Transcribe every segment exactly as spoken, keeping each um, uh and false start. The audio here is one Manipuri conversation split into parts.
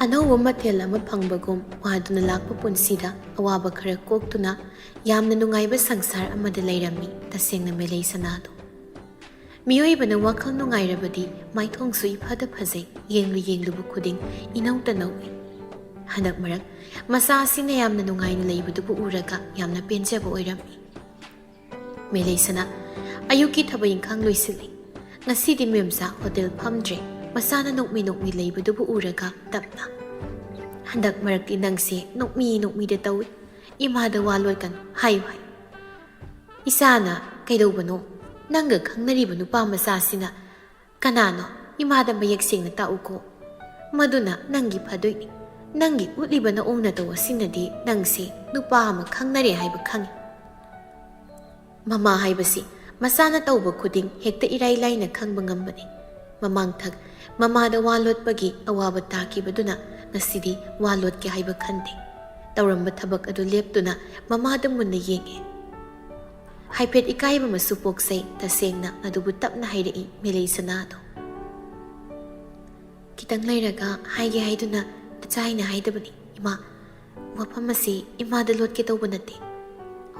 ꯑꯅꯧꯕ ꯃꯊꯦꯜ ꯑꯃ ꯐꯪꯕꯒꯨꯝ ꯋꯥꯗꯨꯅ ꯂꯥꯛꯄ ꯄꯨꯟꯁꯤꯗ ꯑꯋꯥꯕ ꯈꯔ ꯀꯣꯛꯇꯨꯅ ꯌꯥꯝꯅ ꯅꯨꯡꯉꯥꯏꯕ ꯁꯪꯁꯥꯔ ꯑꯃꯗ ꯂꯩꯔꯝꯃꯤ ꯇꯁꯦꯡꯅ ꯃꯦꯂꯩ ꯁꯅꯥꯗꯣ꯫ ꯃꯤꯑꯣꯏꯕꯅ ꯋꯥꯈꯜ ꯅꯨꯡꯉꯥꯏꯔꯕꯗꯤ ꯃꯥꯏꯊꯣꯡꯁꯨ ꯏꯐꯗ ꯐꯖꯩ, ꯌꯦꯡꯂꯨ ꯌꯦꯡꯂꯨꯕ ꯈꯨꯗꯤꯡ ꯏꯅꯧꯇ ꯅꯧꯏ꯫ ꯍꯟꯗꯛ ꯃꯔꯛ ꯃꯆꯥꯁꯤꯡꯅ ꯌꯥꯝꯅ ꯅꯨꯡꯉꯥꯏꯅ ꯂꯩꯕꯗꯨꯕꯨ ꯎꯔꯒ ꯌꯥꯝꯅ ꯄꯦꯟꯖꯕ ꯑꯣꯏꯔꯝꯃꯤ꯫ ꯃꯦꯂꯩꯁꯅꯥ ꯑꯌꯨꯛꯀꯤ ꯊꯕꯛ ꯏꯪꯈꯥꯡ ꯂꯣꯏꯁꯤꯜꯂꯤ꯫ ꯉꯁꯤꯗꯤ ꯃꯦꯝꯆꯥ ꯍꯣꯇꯦꯜ ꯐꯝꯗ꯭ꯔꯦ꯫ ꯃꯆꯥꯅ ꯅꯣꯛꯃꯤ ꯅꯣꯛꯃꯤ ꯂꯩꯕꯗꯨꯕꯨ ꯎꯔꯒ ꯇꯞꯅ, "ꯍꯟꯗꯛ ꯃꯔꯛꯇꯤ ꯅꯪꯁꯦ ꯅꯣꯛꯃꯤ ꯅꯣꯛꯃꯤꯗ ꯇꯧꯏ꯫ ꯏꯃꯥꯗ ꯋꯥ ꯂꯣꯠꯀꯅꯨ ꯍꯥꯏꯌꯨ ꯍꯥꯏ꯫" "ꯏꯆꯥꯅ ꯀꯩꯗꯧꯕꯅꯣ? ꯅꯪꯒ ꯈꯪꯅꯔꯤꯕ ꯅꯨꯄꯥ ꯃꯆꯥꯁꯤꯅ ꯀꯅꯥꯅꯣ? ꯏꯃꯥꯗ ꯃꯌꯦꯛ ꯁꯦꯡꯅ ꯇꯥꯛꯎꯀꯣ꯫ ꯃꯗꯨꯅ ꯅꯪꯒꯤ ꯐꯗꯣꯏꯅꯤ꯫ ꯅꯪꯒꯤ ꯎꯠꯂꯤꯕ ꯅꯑꯣꯡ ꯅꯇꯧ ꯑꯁꯤꯅꯗꯤ ꯅꯪꯁꯦ ꯅꯨꯄꯥ ꯑꯃ ꯈꯪꯅꯔꯦ ꯍꯥꯏꯕ ꯈꯪꯏ꯫" ꯃꯃꯥ ꯍꯥꯏꯕꯁꯤ ꯃꯆꯥꯅ ꯇꯧꯕ ꯈꯨꯗꯤꯡ ꯍꯦꯛꯇ ꯏꯔꯥꯏ ꯂꯥꯏꯅ ꯈꯪꯕ ꯉꯝꯕꯅꯤ꯫ ꯃꯃꯥꯡꯊꯛ ꯃꯃꯥꯗ ꯋꯥ ꯂꯣꯠꯄꯒꯤ ꯑꯋꯥꯕ ꯇꯥꯈꯤꯕꯗꯨꯅ ꯉꯁꯤꯗꯤ ꯋꯥ ꯂꯣꯠꯀꯦ ꯍꯥꯏꯕ ꯈꯟꯗꯦ꯫ ꯇꯧꯔꯝꯕ ꯊꯕꯛ ꯑꯗꯨ ꯂꯦꯞꯇꯨꯅ ꯃꯃꯥꯗ ꯃꯨꯟꯅ ꯌꯦꯡꯉꯤ꯫ ꯍꯥꯏꯐꯦꯠ ꯏꯀꯥꯏꯕ ꯑꯃꯁꯨ ꯄꯣꯛꯆꯩ ꯇꯁꯦꯡꯅ, ꯑꯗꯨꯕꯨ ꯇꯞꯅ ꯍꯥꯏꯔꯛꯏ ꯃꯦꯂꯩ ꯁꯅꯥꯗꯣ꯫ "ꯈꯤꯇꯪ ꯂꯩꯔꯒ ꯍꯥꯏꯒꯦ ꯍꯥꯏꯗꯨꯅ ꯅꯆꯥ ꯑꯩꯅ ꯍꯥꯏꯗꯕꯅꯤ ꯏꯃꯥ꯫ ꯋꯥꯐꯝ ꯑꯁꯤ ꯏꯃꯥꯗ ꯂꯣꯠꯀꯦ ꯇꯧꯕ ꯅꯠꯇꯦ꯫"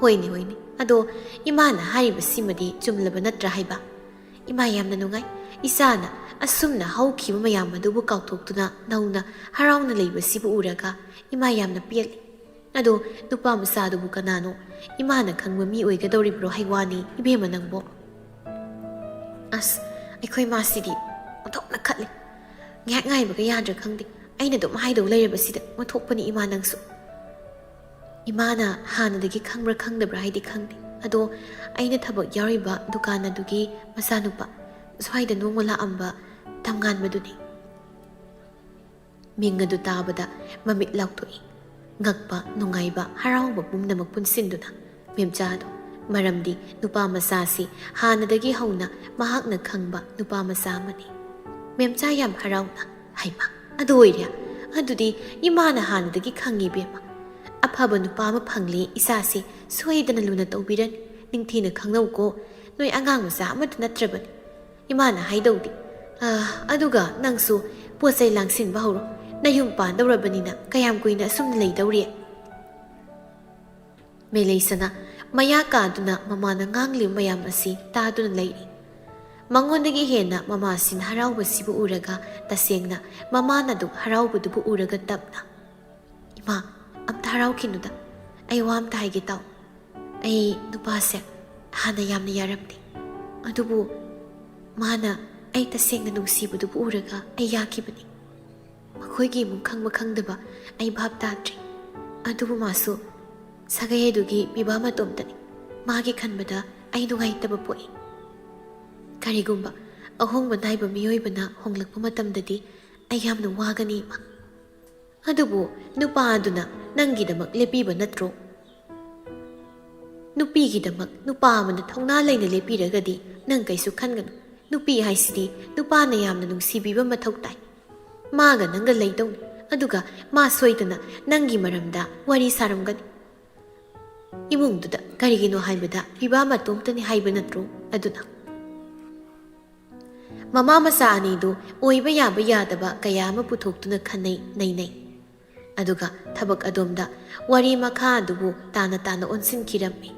"ꯍꯣꯏꯅꯦ, ꯍꯣꯏꯅꯦ, ꯑꯗꯣ ꯏꯃꯥꯅ ꯍꯥꯏꯔꯤꯕꯁꯤꯃꯗꯤ ꯆꯨꯝꯂꯕ ꯅꯠꯇ꯭ꯔꯥ ꯍꯥꯏꯕ? ꯏꯃꯥ ꯌꯥꯝꯅ ꯅꯨꯡꯉꯥꯏ꯫ ꯏꯆꯥꯅ ꯑꯁꯨꯝꯅ ꯍꯧꯈꯤꯕ ꯃꯌꯥꯝ ꯑꯗꯨꯕꯨ ꯀꯥꯎꯊꯣꯛꯇꯨꯅ ꯅꯧꯅ ꯍꯔꯥꯎꯅ ꯂꯩꯕꯁꯤꯕꯨ ꯎꯔꯒ ꯏꯃꯥ ꯌꯥꯝꯅ ꯄꯦꯜꯂꯤ꯫ ꯑꯗꯣ ꯅꯨꯄꯥ ꯃꯆꯥꯗꯨꯕꯨ ꯀꯅꯥꯅꯣ? ꯏꯃꯥꯅ ꯈꯪꯕ ꯃꯤ ꯑꯣꯏꯒꯗꯧꯔꯤꯕ꯭ꯔꯣ ꯍꯥꯏ ꯋꯥꯅꯤ, ꯏꯕꯦꯝꯃ ꯅꯪꯕꯣ?" "ꯑꯁ, ꯑꯩꯈꯣꯏ ꯃꯥꯁꯤꯗꯤ ꯑꯣꯟꯊꯣꯛꯅ ꯈꯠꯂꯤ꯫ ꯉꯥꯏꯍꯥꯛ ꯉꯥꯏꯕꯒ ꯌꯥꯗ꯭ꯔꯥ ꯈꯪꯗꯦ꯫ ꯑꯩꯅ ꯑꯗꯨꯝ ꯍꯥꯏꯗꯧ ꯂꯩꯔꯕꯁꯤꯗ ꯑꯣꯟꯊꯣꯛꯄꯅꯤ ꯏꯃꯥ ꯅꯪꯁꯨ꯫" "ꯏꯃꯥꯅ ꯍꯥꯟꯅꯗꯒꯤ ꯈꯪꯕ꯭ꯔꯥ ꯈꯪꯗꯕ꯭ꯔꯥ ꯍꯥꯏꯗꯤ ꯈꯪꯗꯦ꯫ ꯑꯗꯣ ꯑꯩꯅ ꯊꯕꯛ ꯌꯥꯎꯔꯤꯕ ꯗꯨꯀꯥꯟ ꯑꯗꯨꯒꯤ ꯃꯆꯥꯅꯨꯄꯥ ꯁ꯭ꯋꯥꯏꯗ ꯅꯣꯡꯃ ꯂꯥꯛꯑꯝꯕ ꯇꯝꯉꯥꯟꯕꯗꯨꯅꯤ꯫" ꯃꯤꯡ ꯑꯗꯨ ꯇꯥꯕꯗ ꯃꯃꯤꯠ ꯂꯥꯎꯊꯣꯛꯏ꯫ ꯉꯛꯄ, ꯅꯨꯡꯉꯥꯏꯕ, ꯍꯔꯥꯎꯕ ꯄꯨꯝꯅꯃꯛ ꯄꯨꯟꯁꯤꯟꯗꯨꯅ ꯃꯦꯝꯆꯥꯗꯣ꯫ ꯃꯔꯝꯗꯤ ꯅꯨꯄꯥ ꯃꯆꯥꯁꯤ ꯍꯥꯟꯅꯗꯒꯤ ꯍꯧꯅ ꯃꯍꯥꯛꯅ ꯈꯪꯕ ꯅꯨꯄꯥ ꯃꯆꯥ ꯑꯃꯅꯤ꯫ ꯃꯦꯝꯆꯥ ꯌꯥꯝ ꯍꯔꯥꯎꯅ, "ꯍꯩꯃꯥ, ꯑꯗꯨ ꯑꯣꯏꯔꯦ? ꯑꯗꯨꯗꯤ ꯏꯃꯥꯅ ꯍꯥꯟꯅꯗꯒꯤ ꯈꯪꯉꯤ ꯏꯕꯦꯝꯃ꯫ ꯑꯐꯕ ꯅꯨꯄꯥ ꯑꯃ ꯐꯪꯂꯦ ꯏꯆꯥꯁꯦ, ꯁꯣꯏꯗꯅ ꯂꯨꯅ ꯇꯧꯕꯤꯔꯅꯤ꯫ ꯅꯤꯡꯊꯤꯅ ꯈꯪꯅꯧꯀꯣ, ꯅꯣꯏ ꯑꯉꯥꯡ ꯃꯆꯥ ꯑꯃꯠꯇ ꯅꯠꯇ꯭ꯔꯕꯅꯤ꯫" ꯏꯃꯥꯅ ꯍꯥꯏꯗꯧꯗꯤ, "ꯑꯥ, ꯑꯗꯨꯒ ꯅꯪꯁꯨ ꯄꯣꯠ ꯆꯩ ꯂꯥꯡꯁꯤꯟꯕ ꯍꯧꯔꯣ꯫ ꯅꯌꯨꯝ ꯄꯥꯟꯗꯧꯔꯕꯅꯤꯅ ꯀꯌꯥꯝ ꯀꯨꯏꯅ ꯑꯁꯨꯝꯅ ꯂꯩꯗꯧꯔꯤ? ꯃꯦꯂꯩꯁꯅꯥ ꯃꯌꯥ ꯀꯥꯗꯨꯅ ꯃꯃꯥꯅ ꯉꯥꯡꯂꯤꯕ ꯃꯌꯥꯝ ꯑꯁꯤ ꯇꯥꯗꯨꯅ ꯂꯩꯔꯤ꯫ ꯃꯉꯣꯟꯗꯒꯤ ꯍꯦꯟꯅ ꯃꯃꯥꯁꯤꯅ ꯍꯔꯥꯎꯕꯁꯤꯕꯨ ꯎꯔꯒ, ꯇꯁꯦꯡꯅ ꯃꯃꯥꯅ ꯑꯗꯨ ꯍꯔꯥꯎꯕꯗꯨꯕꯨ ꯎꯔꯒ ꯇꯞꯅ, "ꯏꯃꯥ, ꯑꯝꯇ ꯍꯔꯥꯎꯈꯤꯅꯨꯗ, ꯑꯩ ꯋꯥ ꯑꯝꯇ ꯍꯥꯏꯒꯦ ꯇꯥꯎ꯫ ꯑꯩ ꯅꯨꯄꯥꯁꯦ ꯍꯥꯟꯅ ꯌꯥꯝꯅ ꯌꯥꯔꯝꯗꯦ, ꯑꯗꯨꯕꯨ ꯃꯥꯅ ꯑꯩ ꯇꯁꯦꯡꯅ ꯅꯨꯡꯁꯤꯕꯗꯨꯕꯨ ꯎꯔꯒ ꯑꯩ ꯌꯥꯈꯤꯕꯅꯤ꯫ ꯃꯈꯣꯏꯒꯤ ꯏꯃꯨꯡ ꯈꯪꯕ ꯈꯪꯗꯕ ꯑꯩ ꯚꯥꯞ ꯇꯥꯗ꯭ꯔꯤ, ꯑꯗꯨꯕꯨ ꯃꯥꯁꯨ ꯁꯥꯒꯩ ꯑꯗꯨꯒꯤ ꯄꯤꯕꯥ ꯃꯇꯣꯝꯇꯅꯤ꯫ ꯃꯥꯒꯤ ꯈꯟꯕꯗ ꯑꯩ ꯅꯨꯡꯉꯥꯏꯇꯕ ꯄꯣꯛꯏ꯫ ꯀꯔꯤꯒꯨꯝꯕ ꯑꯍꯣꯡꯕ ꯅꯥꯏꯕ ꯃꯤꯑꯣꯏꯕꯅ ꯍꯣꯡꯂꯛꯄ ꯃꯇꯝꯗꯗꯤ ꯑꯩ ꯌꯥꯝꯅ ꯋꯥꯒꯅꯤ, ꯏꯃꯥ꯫ ꯑꯗꯨꯕꯨ ꯅꯨꯄꯥ ꯑꯗꯨꯅ ꯅꯪꯒꯤꯗꯃꯛ ꯂꯦꯞꯄꯤꯕ ꯅꯠꯇ꯭ꯔꯣ? ꯅꯨꯄꯤꯒꯤꯗꯃꯛ ꯅꯨꯄꯥ ꯑꯃꯅ ꯊꯧꯅꯥ ꯂꯩꯅ ꯂꯦꯞꯄꯤꯔꯒꯗꯤ ꯅꯪ ꯀꯩꯁꯨ ꯈꯟꯒꯅꯨ꯫ ꯅꯨꯄꯤ ꯍꯥꯏꯁꯤꯗꯤ ꯅꯨꯄꯥꯅ ꯌꯥꯝꯅ ꯅꯨꯡꯁꯤꯕꯤꯕ ꯃꯊꯧ ꯇꯥꯏ꯫ ꯃꯥꯒ ꯅꯪꯒ ꯂꯩꯗꯧꯅꯤ, ꯑꯗꯨꯒ ꯃꯥ ꯁꯣꯏꯗꯅ ꯅꯪꯒꯤ ꯃꯔꯝꯗ ꯋꯥꯔꯤ ꯁꯥꯔꯝꯒꯅꯤ꯫ ꯏꯃꯨꯡꯗꯨꯗ ꯀꯔꯤꯒꯤꯅꯣ ꯍꯥꯏꯕꯗ ꯄꯤꯕꯥ ꯃꯇꯣꯝꯇꯅꯤ ꯍꯥꯏꯕ ꯅꯠꯇ꯭ꯔꯣ ꯑꯗꯨꯅ?" ꯃꯃꯥ ꯃꯆꯥ ꯑꯅꯤꯗꯨ ꯑꯣꯏꯕ ꯌꯥꯕ ꯌꯥꯗꯕ ꯀꯌꯥ ꯑꯃ ꯄꯨꯊꯣꯛꯇꯨꯅ ꯈꯟꯅꯩ ꯅꯩꯅꯩ꯫ ꯑꯗꯨꯒ ꯊꯕꯛ ꯑꯗꯣꯝꯗ ꯋꯥꯔꯤ ꯃꯈꯥ ꯑꯗꯨꯕꯨ ꯇꯥꯅ ꯇꯥꯅ ꯑꯣꯟꯁꯤꯟꯈꯤꯔꯝꯃꯤ꯫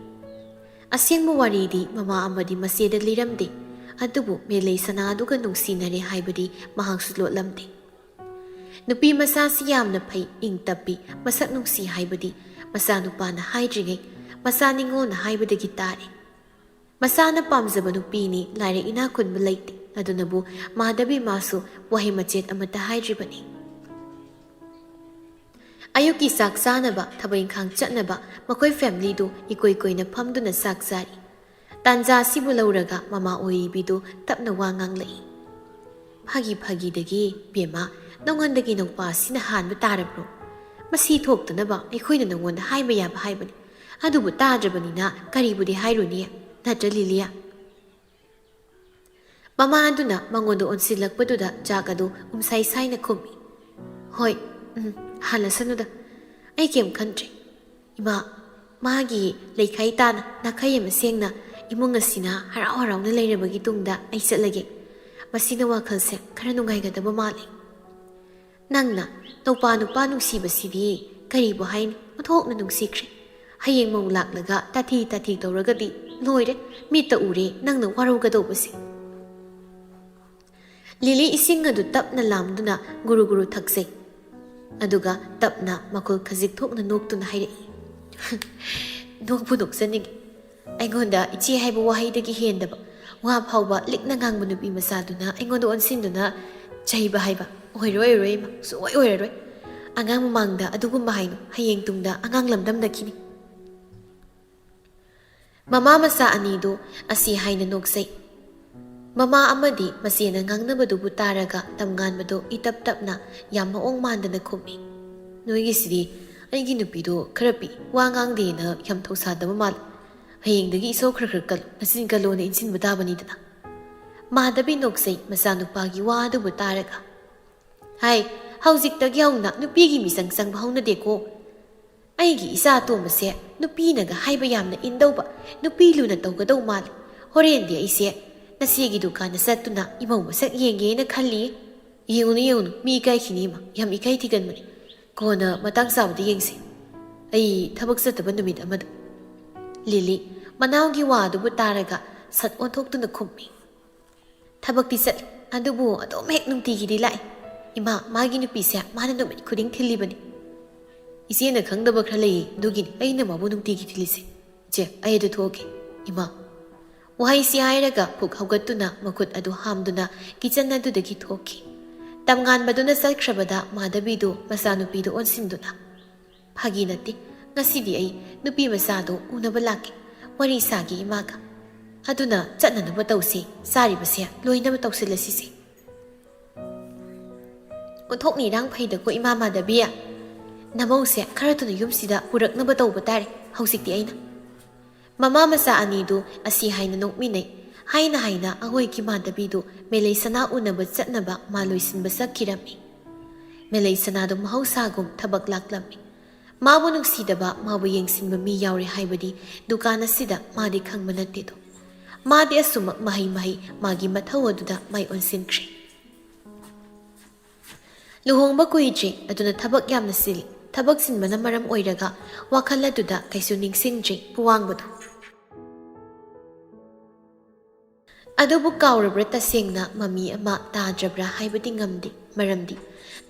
ꯑꯁꯦꯡꯕ ꯋꯥꯔꯤꯗꯤ ꯃꯃꯥ ꯑꯃꯗꯤ ꯃꯆꯦꯗ ꯂꯤꯔꯝꯗꯦ, ꯑꯗꯨꯕꯨ ꯃꯦꯂꯩ ꯁꯅꯥꯗꯨꯒ ꯅꯨꯡꯁꯤꯅꯔꯦ ꯍꯥꯏꯕꯗꯤ ꯃꯍꯥꯛꯁꯨ ꯂꯣꯠꯂꯝꯗꯦ꯫ ꯅꯨꯄꯤ ꯃꯆꯥꯁꯤ ꯌꯥꯝꯅ ꯐꯩ, ꯏꯪ ꯇꯞꯄꯤ, ꯃꯁꯛ ꯅꯨꯡꯁꯤ ꯍꯥꯏꯕꯗꯤ ꯃꯆꯥꯅꯨꯄꯥꯅ ꯍꯥꯏꯗ꯭ꯔꯤꯉꯩ ꯃꯆꯥ ꯅꯤꯉꯣꯜꯅ ꯍꯥꯏꯕꯗꯒꯤ ꯇꯥꯔꯦ꯫ ꯃꯆꯥꯅ ꯄꯥꯝꯖꯕ ꯅꯨꯄꯤꯅꯤ, ꯂꯥꯏꯔꯤꯛ ꯏꯅꯥꯛ ꯈꯨꯟꯕ ꯂꯩꯇꯦ, ꯑꯗꯨꯅꯕꯨ ꯃꯥꯙꯕꯤ ꯃꯥꯁꯨ ꯋꯥꯍꯩ ꯃꯆꯦꯠ ꯑꯃꯠꯇ ꯍꯥꯏꯗ꯭ꯔꯤꯕꯅꯤ꯫ ꯑꯌꯨꯛꯀꯤ ꯆꯥꯛ ꯆꯥꯅꯕ, ꯊꯕꯛ ꯏꯪꯈꯥꯡ ꯆꯠꯅꯕ ꯃꯈꯣꯏ ꯐꯦꯃꯤꯂꯤꯗꯨ ꯏꯀꯣꯏ ꯀꯣꯏꯅ ꯐꯝꯗꯨꯅ ꯆꯥꯛ ꯆꯥꯔꯤ꯫ ꯇꯥꯟꯖꯥ ꯑꯁꯤꯕꯨ ꯂꯧꯔꯒ ꯃꯃꯥ ꯑꯣꯏꯔꯤꯕꯤꯗꯨ ꯇꯞꯅ ꯋꯥ ꯉꯥꯡꯂꯛꯏ꯫ "ꯐꯥꯒꯤ ꯐꯥꯒꯤꯗꯒꯤ, ꯕꯦꯝꯃ, ꯅꯉꯣꯟꯗꯒꯤ ꯅꯧꯄꯥ ꯑꯁꯤꯅ ꯍꯥꯟꯕ ꯇꯥꯔꯕ꯭ꯔꯣ? ꯃꯁꯤ ꯊꯣꯛꯇꯅꯕ ꯑꯩꯈꯣꯏꯅ ꯅꯉꯣꯟꯗ ꯍꯥꯏꯕ ꯌꯥꯕ ꯍꯥꯏꯕꯅꯤ, ꯑꯗꯨꯕꯨ ꯇꯥꯗ꯭ꯔꯕꯅꯤꯅ ꯀꯔꯤꯕꯨꯗꯤ ꯍꯥꯏꯔꯨꯅꯤ, ꯅꯠꯇ꯭ꯔ ꯂꯤꯂꯤꯌꯥ?" ꯃꯃꯥ ꯑꯗꯨꯅ ꯃꯉꯣꯟꯗ ꯑꯣꯟꯁꯤꯜꯂꯛꯄꯗꯨꯗ ꯖꯥꯛ ꯑꯗꯨ ꯎꯝꯁꯥꯏ ꯁꯥꯏꯅ ꯈꯨꯝꯃꯤ꯫ "ꯍꯣꯏ, ꯎꯝ, ꯍꯜꯂꯁꯅꯨꯗ, ꯑꯩ ꯀꯩꯝ ꯈꯟꯗ꯭ꯔꯦ꯫ ꯏꯃꯥ, ꯃꯥꯒꯤ ꯂꯩꯈꯥꯏ ꯇꯥꯅ ꯅꯥꯈꯩ ꯑꯃ ꯁꯦꯡꯅ ꯏꯃꯨꯡ ꯑꯁꯤꯅ ꯍꯔꯥꯎ ꯍꯔꯥꯎꯅ ꯂꯩꯔꯕꯒꯤ ꯇꯨꯡꯗ ꯑꯩ ꯆꯠꯂꯒꯦ꯫ ꯃꯁꯤꯅ ꯋꯥꯈꯜꯁꯦ ꯈꯔ ꯅꯨꯡꯉꯥꯏꯒꯗꯕ ꯃꯥꯜꯂꯤ꯫" "ꯅꯪꯅ ꯅꯧꯄꯥ ꯅꯨꯄꯥ ꯅꯨꯡꯁꯤꯕꯁꯤꯗꯤ ꯀꯔꯤꯕꯨ ꯍꯥꯏꯅꯤ? ꯑꯣꯟꯊꯣꯛꯅ ꯅꯨꯡꯁꯤꯈ꯭ꯔꯦ꯫ ꯍꯌꯦꯡ ꯃꯧ ꯂꯥꯛꯂꯒ ꯇꯥꯊꯤ ꯇꯥꯊꯤ ꯇꯧꯔꯒꯗꯤ ꯂꯣꯏꯔꯦ꯫ ꯃꯤꯠꯇ ꯎꯔꯦ ꯅꯪꯅ ꯋꯥꯔꯧꯒꯗꯧꯕꯁꯦ꯫" ꯂꯤꯂꯤ ꯏꯁꯤꯡ ꯑꯗꯨ ꯇꯞꯅ ꯂꯥꯝꯗꯨꯅ ꯒꯨꯔꯨ ꯒꯨꯔꯨ ꯊꯛꯆꯩ꯫ ꯑꯗꯨꯒ ꯇꯞꯅ ꯃꯈꯨꯜ ꯈꯖꯤꯛ ꯊꯣꯛꯅ ꯅꯣꯛꯇꯨꯅ ꯍꯥꯏꯔꯛꯏ, "ꯅꯣꯛꯄꯨ ꯅꯣꯛꯆꯅꯤꯡꯉꯤ꯫ ꯑꯩꯉꯣꯟꯗ ꯏꯆꯦ ꯍꯥꯏꯕ ꯋꯥꯍꯩꯗꯒꯤ ꯍꯦꯟꯗꯕ ꯋꯥ ꯐꯥꯎꯕ ꯂꯤꯛꯅ ꯉꯥꯡꯕ ꯅꯨꯄꯤ ꯃꯆꯥꯗꯨꯅ ꯑꯩꯉꯣꯟꯗ ꯑꯣꯟꯁꯤꯟꯗꯨꯅ ꯆꯩꯕ ꯍꯥꯏꯕ ꯑꯣꯏꯔꯣꯏ, ꯑꯣꯏꯔꯣꯏ ꯏꯃꯥ, ꯁꯨꯡꯑꯣꯏ ꯑꯣꯏꯔꯔꯣꯏ꯫ ꯑꯉꯥꯡ ꯃꯃꯥꯡꯗ ꯑꯗꯨꯒꯨꯝꯕ ꯍꯥꯏꯅꯨ, ꯍꯌꯦꯡ ꯇꯨꯡꯗ ꯑꯉꯥꯡ ꯂꯝꯗꯝꯅꯈꯤꯅꯤ꯫" ꯃꯃꯥ ꯃꯆꯥ ꯑꯅꯤꯗꯨ ꯑꯁꯤ ꯍꯥꯏꯅ ꯅꯣꯛꯆꯩ꯫ ꯃꯃꯥ ꯑꯃꯗꯤ ꯃꯆꯦꯅ ꯉꯥꯡꯅꯕꯗꯨꯕꯨ ꯇꯥꯔꯒ ꯇꯝꯉꯥꯟꯕꯗꯨ ꯏꯇꯞ ꯇꯞꯅ ꯌꯥꯝ ꯃꯑꯣꯡ ꯃꯥꯟꯗꯅ ꯈꯨꯝꯃꯤ, "ꯅꯣꯏꯒꯤꯁꯤꯗꯤ ꯑꯩꯒꯤ ꯅꯨꯄꯤꯗꯣ ꯈꯔ ꯄꯤꯛꯏ, ꯋꯥ ꯉꯥꯡꯗꯦꯅ ꯌꯥꯝ ꯊꯧꯁꯥꯗꯕ ꯃꯥꯜꯂꯤ꯫ ꯍꯌꯦꯡꯗꯒꯤ ꯏꯁꯧ ꯈꯔ ꯈꯔ ꯀꯜꯂꯨ, ꯅꯆꯤꯟ ꯀꯜꯂꯣꯅ ꯏꯟꯁꯤꯟꯕ ꯇꯥꯕꯅꯤꯗꯅ꯫" ꯃꯥꯙꯕꯤ ꯅꯣꯛꯆꯩ ꯃꯆꯥꯅꯨꯄꯥꯒꯤ ꯋꯥ ꯑꯗꯨꯕꯨ ꯇꯥꯔꯒ꯫ "ꯍꯥꯏ, ꯍꯧꯖꯤꯛꯇꯒꯤ ꯍꯧꯅ ꯅꯨꯄꯤꯒꯤ ꯃꯤꯆꯪ ꯆꯪꯕ ꯍꯧꯅꯗꯦꯀꯣ꯫ ꯑꯩꯒꯤ ꯏꯆꯥ ꯑꯇꯣꯝꯕꯁꯦ ꯅꯨꯄꯤꯅꯒ ꯍꯥꯏꯕ ꯌꯥꯝꯅ ꯏꯟꯗꯧꯕ, ꯅꯨꯄꯤ ꯂꯨꯅ ꯇꯧꯒꯗꯧ ꯃꯥꯜꯂꯤ꯫ ꯍꯣꯔꯦꯟꯗꯤ ꯑꯩꯁꯦ ꯅꯆꯦꯒꯤ ꯗꯨꯀꯥꯟꯗ ꯆꯠꯇꯨꯅ ꯏꯃꯧ ꯃꯁꯛ ꯌꯦꯡꯒꯦꯅ ꯈꯜꯂꯤ꯫" "ꯌꯦꯡꯉꯨꯅꯨ, ꯌꯦꯡꯉꯨꯅꯨ, ꯃꯤ ꯏꯀꯥꯏꯈꯤꯅꯤ ꯏꯃꯥ, ꯌꯥꯝ ꯏꯀꯥꯏ ꯊꯤꯒꯟꯕꯅꯤ꯫ ꯀꯣꯟꯅ ꯃꯇꯥꯡ ꯆꯥꯕꯗ ꯌꯦꯡꯁꯤ꯫ ꯑꯩ ꯊꯕꯛ ꯆꯠꯇꯕ ꯅꯨꯃꯤꯠ ꯑꯃꯗ꯫" ꯂꯤꯂꯤ ꯃꯅꯥꯎꯒꯤ ꯋꯥ ꯑꯗꯨꯕꯨ ꯇꯥꯔꯒ ꯁꯠ ꯑꯣꯟꯊꯣꯛꯇꯨꯅ ꯈꯨꯝꯃꯤ꯫ "ꯊꯕꯛꯇꯤ ꯆꯠꯂꯤ, ꯑꯗꯨꯕꯨ ꯑꯗꯨꯝ ꯍꯦꯛ ꯅꯨꯡꯇꯤꯒꯤꯗꯤ ꯂꯥꯛꯏ꯫ ꯏꯃꯥ, ꯃꯥꯒꯤ ꯅꯨꯄꯤꯁꯦ ꯃꯥꯅ ꯅꯨꯃꯤꯠ ꯈꯨꯗꯤꯡ ꯊꯤꯜꯂꯤꯕꯅꯤ꯫" "ꯏꯆꯦꯅ ꯈꯪꯗꯕ ꯈꯔ ꯂꯩꯌꯦ, ꯑꯗꯨꯒꯤꯅꯤ ꯑꯩꯅ ꯃꯥꯕꯨ ꯅꯨꯡꯇꯤꯒꯤ ꯊꯤꯜꯂꯤꯁꯦ꯫ ꯏꯆꯦ, ꯑꯩ ꯑꯗꯨ ꯊꯣꯛꯑꯒꯦ, ꯏꯃꯥ꯫" ꯋꯥꯍꯩꯁꯤ ꯍꯥꯏꯔꯒ ꯐꯨꯛ ꯍꯧꯒꯠꯇꯨꯅ ꯃꯈꯨꯠ ꯑꯗꯨ ꯍꯥꯝꯗꯨꯅ ꯀꯤꯆꯟ ꯑꯗꯨꯗꯒꯤ ꯊꯣꯛꯈꯤ꯫ ꯇꯝꯉꯥꯟꯕꯗꯨꯅ ꯆꯠꯈ꯭ꯔꯕꯗ ꯃꯥꯙꯕꯤꯗꯨ ꯃꯆꯥꯅꯨꯄꯤꯗꯨ ꯑꯣꯟꯁꯤꯟꯗꯨꯅ, "ꯐꯥꯒꯤ ꯅꯠꯇꯦ, ꯉꯁꯤꯗꯤ ꯑꯩ ꯅꯨꯄꯤ ꯃꯆꯥꯗꯨ ꯎꯅꯕ ꯂꯥꯛꯀꯦ, ꯋꯥꯔꯤ ꯁꯥꯒꯦ ꯏꯃꯥꯒ꯫ ꯑꯗꯨꯅ ꯆꯠꯅꯅꯕ ꯇꯧꯁꯤ, ꯆꯥꯔꯤꯕꯁꯦ ꯂꯣꯏꯅꯕ ꯇꯧꯁꯤꯜꯂꯁꯤꯁꯦ꯫" "ꯑꯣꯟꯊꯣꯛꯅ ꯏꯔꯥꯡ ꯐꯩꯗꯀꯣ ꯏꯃꯥ ꯃꯥꯙꯕꯤ꯫ ꯅꯃꯧꯁꯦ ꯈꯔ ꯊꯨꯅ ꯌꯨꯝꯁꯤꯗ ꯄꯨꯔꯛꯅꯕ ꯇꯧꯕ ꯇꯥꯔꯦ ꯍꯧꯖꯤꯛꯇꯤ ꯑꯩꯅ꯫" ꯃꯃꯥ ꯃꯆꯥ ꯑꯅꯤꯗꯨ ꯑꯁꯤ ꯍꯥꯏꯅ ꯅꯣꯛꯃꯤꯟꯅꯩ꯫ ꯍꯥꯏꯅ ꯍꯥꯏꯅ ꯑꯉꯣꯏꯒꯤ ꯃꯥꯙꯕꯤꯗꯨ ꯃꯦꯂꯩ ꯁꯅꯥ ꯎꯅꯕ ꯆꯠꯅꯕ ꯃꯥ ꯂꯣꯏꯁꯤꯟꯕ ꯆꯠꯈꯤꯔꯝꯃꯤ꯫ ꯃꯦꯂꯩ ꯁꯅꯥꯗꯨ ꯃꯍꯧꯁꯥꯒꯨꯝ ꯊꯕꯛ ꯂꯥꯛꯂꯝꯃꯤ꯫ ꯃꯥꯕꯨ ꯅꯨꯡꯁꯤꯗꯕ, ꯃꯥꯕꯨ ꯌꯦꯡꯁꯤꯟꯕ ꯃꯤ ꯌꯥꯎꯔꯦ ꯍꯥꯏꯕꯗꯤ ꯗꯨꯀꯥꯟ ꯑꯁꯤꯗ ꯃꯥꯗꯤ ꯈꯪꯕ ꯅꯠꯇꯦꯗꯣ꯫ ꯃꯥꯗꯤ ꯑꯁꯨꯃꯛ ꯃꯍꯩ ꯃꯍꯩ ꯃꯥꯒꯤ ꯃꯊꯧ ꯑꯗꯨꯗ ꯃꯥꯏ ꯑꯣꯟꯁꯤꯟꯈ꯭ꯔꯦ꯫ ꯂꯨꯍꯣꯡꯕ ꯀꯨꯏꯗ꯭ꯔꯤ, ꯑꯗꯨꯅ ꯊꯕꯛ ꯌꯥꯝꯅ ꯆꯤꯜꯂꯤ꯫ ꯊꯕꯛ ꯆꯤꯟꯕꯅ ꯃꯔꯝ ꯑꯣꯏꯔꯒ ꯋꯥꯈꯜ ꯑꯗꯨꯗ ꯀꯩꯁꯨ ꯅꯤꯡꯁꯤꯡꯗ꯭ꯔꯤ ꯄꯨꯋꯥꯡꯕꯗꯨ꯫ ꯑꯗꯨꯕꯨ ꯀꯥꯎꯔꯕ꯭ꯔꯥ, ꯇꯁꯦꯡꯅ ꯃꯃꯤ ꯑꯃ ꯇꯥꯗ꯭ꯔꯕ꯭ꯔꯥ ꯍꯥꯏꯕꯗꯤ ꯉꯝꯗꯦ꯫ ꯃꯔꯝꯗꯤ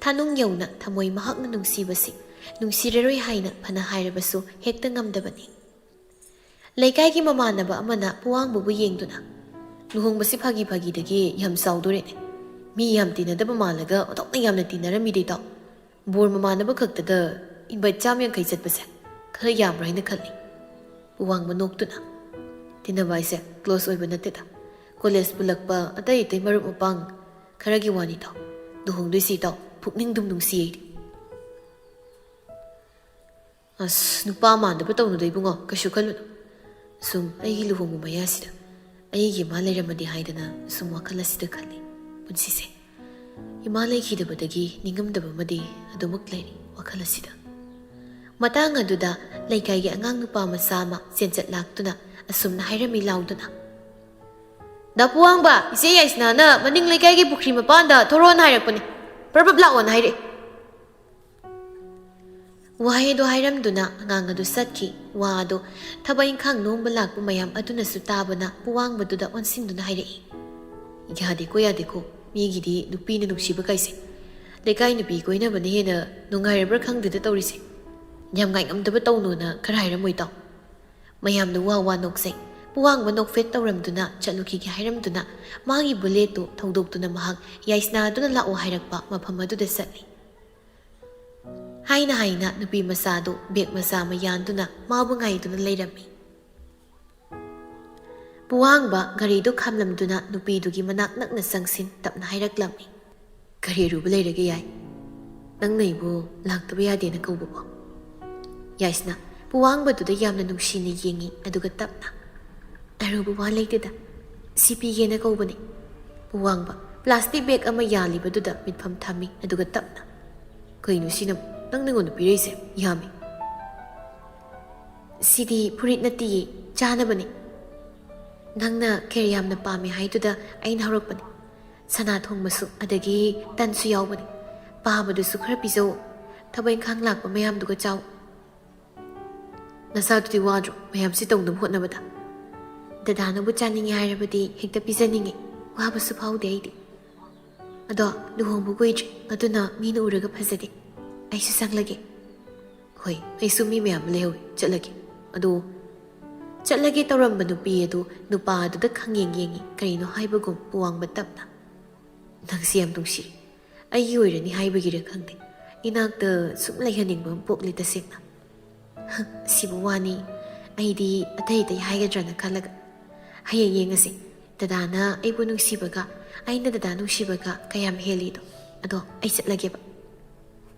ꯊꯥꯅꯨꯡ ꯌꯧꯅ ꯊꯃꯣꯏ ꯃꯍꯥꯛꯅ ꯅꯨꯡꯁꯤꯕꯁꯤ ꯅꯨꯡꯁꯤꯔꯔꯣꯏ ꯍꯥꯏꯅ ꯐꯅ ꯍꯥꯏꯔꯕꯁꯨ ꯍꯦꯛꯇ ꯉꯝꯗꯕꯅꯤ꯫ ꯂꯩꯀꯥꯏꯒꯤ ꯃꯃꯥꯟꯅꯕ ꯑꯃꯅ ꯄꯨꯋꯥꯡꯕꯕꯨ ꯌꯦꯡꯗꯨꯅ, "ꯂꯨꯍꯣꯡꯕꯁꯤ ꯐꯥꯒꯤ ꯐꯥꯒꯤꯗꯒꯤ ꯌꯥꯝ ꯆꯥꯎꯗꯣꯔꯦꯅꯦ꯫ ꯃꯤ ꯌꯥꯝ ꯇꯤꯟꯅꯗꯕ ꯃꯥꯜꯂꯒ ꯑꯣꯟꯊꯣꯛꯅ ꯌꯥꯝꯅ ꯇꯤꯟꯅꯔꯝꯃꯤꯗ ꯏꯇꯥꯎ꯫ ꯕꯣꯔ ꯃꯃꯥꯟꯅꯕ ꯈꯛꯇꯗ invite ꯆꯥꯝ ꯌꯥꯡꯈꯩ ꯆꯠꯄꯁꯦ ꯈꯔ ꯌꯥꯝꯕ꯭ꯔꯥ ꯍꯥꯏꯅ ꯈꯜꯂꯤ"꯫ ꯄꯨꯋꯥꯡꯕ ꯅꯣꯛꯇꯨꯅ, "ꯇꯤꯟꯅꯕ ꯍꯥꯏꯁꯦ close ꯑꯣꯏꯕ ꯅꯠꯇꯦꯗ꯫ ꯀꯣꯂꯦꯖ ꯄꯨꯜꯂꯛꯄ ꯑꯇꯩ ꯑꯇꯩ ꯃꯔꯨꯞ ꯃꯄꯥꯡ ꯈꯔꯒꯤ ꯋꯥꯅꯤꯗꯣ꯫ ꯂꯨꯍꯣꯡꯗꯣꯏꯁꯤ ꯏꯇꯥꯎ, ꯄꯨꯛꯅꯤꯡꯗꯨꯝ ꯅꯨꯡꯁꯤ ꯑꯩꯗꯤ"꯫ "ꯑꯁ, ꯅꯨꯄꯥ ꯃꯥꯟꯗꯕ ꯇꯧꯅꯨꯗ ꯏꯕꯨꯡꯉꯣ, ꯀꯩꯁꯨ ꯈꯜꯂꯨꯅꯨ꯫ ꯁꯨꯝ ꯑꯩꯒꯤ ꯂꯨꯍꯣꯡꯕ ꯃꯌꯥꯁꯤꯗ ꯑꯩꯒꯤ ꯏꯃꯥ ꯂꯩꯔꯝꯃꯗꯤ ꯍꯥꯏꯗꯅ ꯁꯨꯝ ꯋꯥꯈꯜ ꯑꯁꯤꯗ ꯈꯜꯂꯤ꯫ ꯄꯨꯟꯁꯤꯁꯦ ꯏꯃꯥ ꯂꯩꯈꯤꯗꯕꯗꯒꯤ ꯅꯤꯡꯉꯝꯗꯕ ꯑꯃꯗꯤ ꯑꯗꯨꯃꯛ ꯂꯩꯔꯤ ꯋꯥꯈꯜ ꯑꯁꯤꯗ"꯫ ꯃꯇꯥꯡ ꯑꯗꯨꯗ ꯂꯩꯀꯥꯏꯒꯤ ꯑꯉꯥꯡ ꯅꯨꯄꯥ ꯃꯆꯥ ꯑꯃ ꯆꯦꯟꯆꯠ ꯂꯥꯛꯇꯨꯅ ꯑꯁꯨꯝꯅ ꯍꯥꯏꯔꯝꯃꯤ ꯂꯥꯎꯗꯨꯅ, "ꯗꯥ ꯄꯨꯋꯥꯡꯕ, ꯏꯆꯦ ꯌꯥꯏꯁꯅꯥꯅ ꯃꯅꯤꯡ ꯂꯩꯀꯥꯏꯒꯤ ꯄꯨꯈ꯭ꯔꯤ ꯃꯄꯥꯟꯗ ꯊꯣꯔꯛꯑꯣꯅ ꯍꯥꯏꯔꯛꯄꯅꯦ꯫ ꯄ꯭ꯔꯞ ꯄ꯭ꯔꯞ ꯂꯥꯛꯑꯣꯅ ꯍꯥꯏꯔꯛꯑꯦ"꯫ ꯋꯥꯍꯩ ꯑꯗꯨ ꯍꯥꯏꯔꯝꯗꯨꯅ ꯑꯉꯥꯡ ꯑꯗꯨ ꯆꯠꯈꯤ꯫ ꯋꯥ ꯑꯗꯨ ꯊꯕꯛ ꯏꯪꯈꯥꯡ ꯅꯣꯝꯕ ꯂꯥꯛꯄ ꯃꯌꯥꯝ ꯑꯗꯨꯅꯁꯨ ꯇꯥꯕꯅ ꯄꯨꯋꯥꯡꯕꯗꯨꯗ ꯑꯣꯟꯁꯤꯟꯗꯨꯅ ꯍꯥꯏꯔꯛꯏ, "ꯌꯥꯗꯦꯀꯣ, ꯌꯥꯗꯦꯀꯣ, ꯃꯤꯒꯤꯗꯤ ꯅꯨꯄꯤꯅ ꯅꯨꯡꯁꯤꯕ ꯀꯥꯏꯁꯦ꯫ ꯂꯩꯀꯥꯏ ꯅꯨꯄꯤ ꯀꯣꯏꯅꯕꯅ ꯍꯦꯟꯅ ꯅꯨꯡꯉꯥꯏꯔꯕ꯭ꯔꯥ ꯈꯪꯗꯦꯗ ꯇꯧꯔꯤꯁꯦ꯫ ꯌꯥꯝ ꯉꯥꯏꯉꯝꯗꯕ ꯇꯧꯅꯨꯅ ꯈꯔ ꯍꯥꯏꯔꯝꯃꯣꯏ ꯇꯥꯎ"꯫ ꯃꯌꯥꯝꯅ ꯋꯥ ꯋꯥ ꯅꯣꯛꯆꯩ꯫ ꯄꯨꯋꯥꯡꯕ ꯅꯣꯛꯐꯦꯠ ꯇꯧꯔꯝꯗꯨꯅ ꯆꯠꯂꯨꯈꯤꯒꯦ ꯍꯥꯏꯔꯝꯗꯨꯅ ꯃꯥꯒꯤ ꯕꯨꯂꯦꯠꯇꯨ ꯊꯧꯗꯣꯛꯇꯨꯅ ꯃꯍꯥꯛ ꯌꯥꯏꯁꯅꯥ ꯑꯗꯨꯅ ꯂꯥꯛꯑꯣ ꯍꯥꯏꯔꯛꯄ ꯃꯐꯝ ꯑꯗꯨꯗ ꯆꯠꯂꯤ꯫ ꯍꯥꯏꯅ ꯍꯥꯏꯅ ꯅꯨꯄꯤ ꯃꯆꯥꯗꯨ ꯕꯦꯒ ꯃꯆꯥ ꯑꯃ ꯌꯥꯟꯗꯨꯅ ꯃꯥꯕꯨ ꯉꯥꯏꯗꯨꯅ ꯂꯩꯔꯝꯃꯤ꯫ ꯄꯨꯋꯥꯡꯕ ꯒꯥꯔꯤꯗꯨ ꯈꯥꯝꯂꯝꯗꯨꯅ ꯅꯨꯄꯤꯗꯨꯒꯤ ꯃꯅꯥꯛ ꯅꯛꯅ ꯆꯪꯁꯤꯟ ꯇꯞꯅ ꯍꯥꯏꯔꯛꯂꯝꯃꯤ, "ꯀꯔꯤ ꯑꯔꯨꯕ ꯂꯩꯔꯒꯦ ꯌꯥꯏ? ꯅꯪꯅ ꯑꯩꯕꯨ ꯂꯥꯛꯇꯕ ꯌꯥꯗꯦꯅ ꯀꯧꯕꯕꯣ?" ꯌꯥꯏꯁꯅꯥ ꯄꯨꯋꯥꯡꯕꯗꯨꯗ ꯌꯥꯝꯅ ꯅꯨꯡꯁꯤꯅ ꯌꯦꯡꯉꯤ, ꯑꯗꯨꯒ ꯇꯞꯅ, "ꯑꯔꯨꯕ ꯋꯥ ꯂꯩꯇꯦꯗ, ꯁꯤ ꯄꯤꯒꯦꯅ ꯀꯧꯕꯅꯤ"꯫ ꯄꯨꯋꯥꯡꯕ ꯄ꯭ꯂꯥꯁꯇꯤꯛ ꯕꯦꯒ ꯑꯃ ꯌꯥꯜꯂꯤꯕꯗꯨꯗ ꯃꯤꯠꯐꯝ ꯊꯝꯃꯤ, ꯑꯗꯨꯒ ꯇꯞꯅ, "ꯀꯩꯅꯣ ꯁꯤꯅ ꯅꯪ ꯑꯩꯉꯣꯟꯗ ꯄꯤꯔꯛꯏꯁꯦ? ꯌꯥꯝꯃꯤ"꯫ "ꯁꯤꯗꯤ ꯐꯨꯔꯤꯠ ꯅꯠꯇꯤꯌꯦ, ꯆꯥꯅꯕꯅꯤ꯫ ꯅꯪꯅ ꯈꯦꯔ ꯌꯥꯝꯅ ꯄꯥꯝꯃꯦ ꯍꯥꯏꯗꯨꯗ ꯑꯩꯅ ꯍꯧꯔꯛꯄꯅꯤ꯫ ꯁꯅꯥ ꯊꯣꯡꯕꯁꯨ, ꯑꯗꯒꯤ ꯇꯟꯁꯨ ꯌꯥꯎꯕꯅꯤ꯫ ꯄꯥꯕꯗꯨꯁꯨ ꯈꯔ ꯄꯤꯖꯧ꯫ ꯊꯕꯛ ꯏꯪꯈꯥꯡ ꯂꯥꯛꯄ ꯃꯌꯥꯝꯗꯨꯒ ꯆꯥꯎ꯫ ꯅꯁꯥꯗꯨꯗꯤ ꯋꯥꯗ꯭ꯔꯣ ꯃꯌꯥꯝꯁꯤ ꯇꯧꯅꯕ ꯍꯣꯠꯅꯕꯗ? ꯗꯗꯥꯅꯕꯨ ꯆꯥꯅꯤꯡꯉꯦ ꯍꯥꯏꯔꯕꯗꯤ ꯍꯦꯛꯇ ꯄꯤꯖꯅꯤꯡꯉꯤ꯫ ꯋꯥꯕꯁꯨ ꯐꯥꯎꯗꯦ ꯑꯩꯗꯤ꯫ ꯑꯗꯣ ꯂꯨꯍꯣꯡꯕ ꯀꯨꯏꯗ꯭ꯔꯤ, ꯑꯗꯨꯅ ꯃꯤꯅ ꯎꯔꯒ ꯐꯖꯗꯦ꯫ ꯑꯩꯁꯨ ꯆꯪꯂꯒꯦ꯫ ꯍꯣꯏ, ꯑꯩꯁꯨ ꯃꯤ ꯃꯌꯥꯝ ꯑꯃ ꯂꯩꯍꯧꯋꯤ, ꯆꯠꯂꯒꯦ꯫ ꯑꯗꯣ ꯆꯠꯂꯒꯦ ꯇꯧꯔꯝꯕ ꯅꯨꯄꯤ ꯑꯗꯨ ꯅꯨꯄꯥ ꯑꯗꯨꯗ ꯈꯪꯌꯦꯡ ꯌꯦꯡꯉꯤ, ꯀꯔꯤꯅꯣ ꯍꯥꯏꯕꯒꯨꯝ ꯄꯨꯋꯥꯡꯕ ꯇꯞꯅ꯫ "ꯅꯪꯁꯤ ꯌꯥꯝ ꯅꯨꯡꯁꯤꯔꯤ꯫ ꯑꯩꯒꯤ ꯑꯣꯏꯔꯅꯤ ꯍꯥꯏꯕꯒꯤꯔ ꯈꯪꯗꯦ, ꯏꯅꯥꯛꯇ ꯁꯨꯝ ꯂꯩꯍꯟꯅꯤꯡꯕ ꯑꯃ ꯄꯣꯛꯂꯤ ꯇꯁꯦꯡꯅ꯫ ꯁꯤꯕꯨ ꯋꯥꯅꯤ, ꯑꯩꯗꯤ ꯑꯇꯩ ꯑꯇꯩ ꯍꯥꯏꯒꯗ꯭ꯔꯅ ꯈꯜꯂꯒ꯫ ꯍꯌꯦꯡ ꯌꯦꯡꯉꯁꯤ, ꯗꯗꯥꯅ ꯑꯩꯕꯨ ꯅꯨꯡꯁꯤꯕꯒ ꯑꯩꯅ ꯗꯗꯥ ꯅꯨꯡꯁꯤꯕꯒ ꯀꯌꯥꯝ ꯍꯦꯜꯂꯤꯗꯣ꯫ ꯑꯗꯣ ꯑꯩ ꯆꯠꯂꯒꯦꯕ꯫"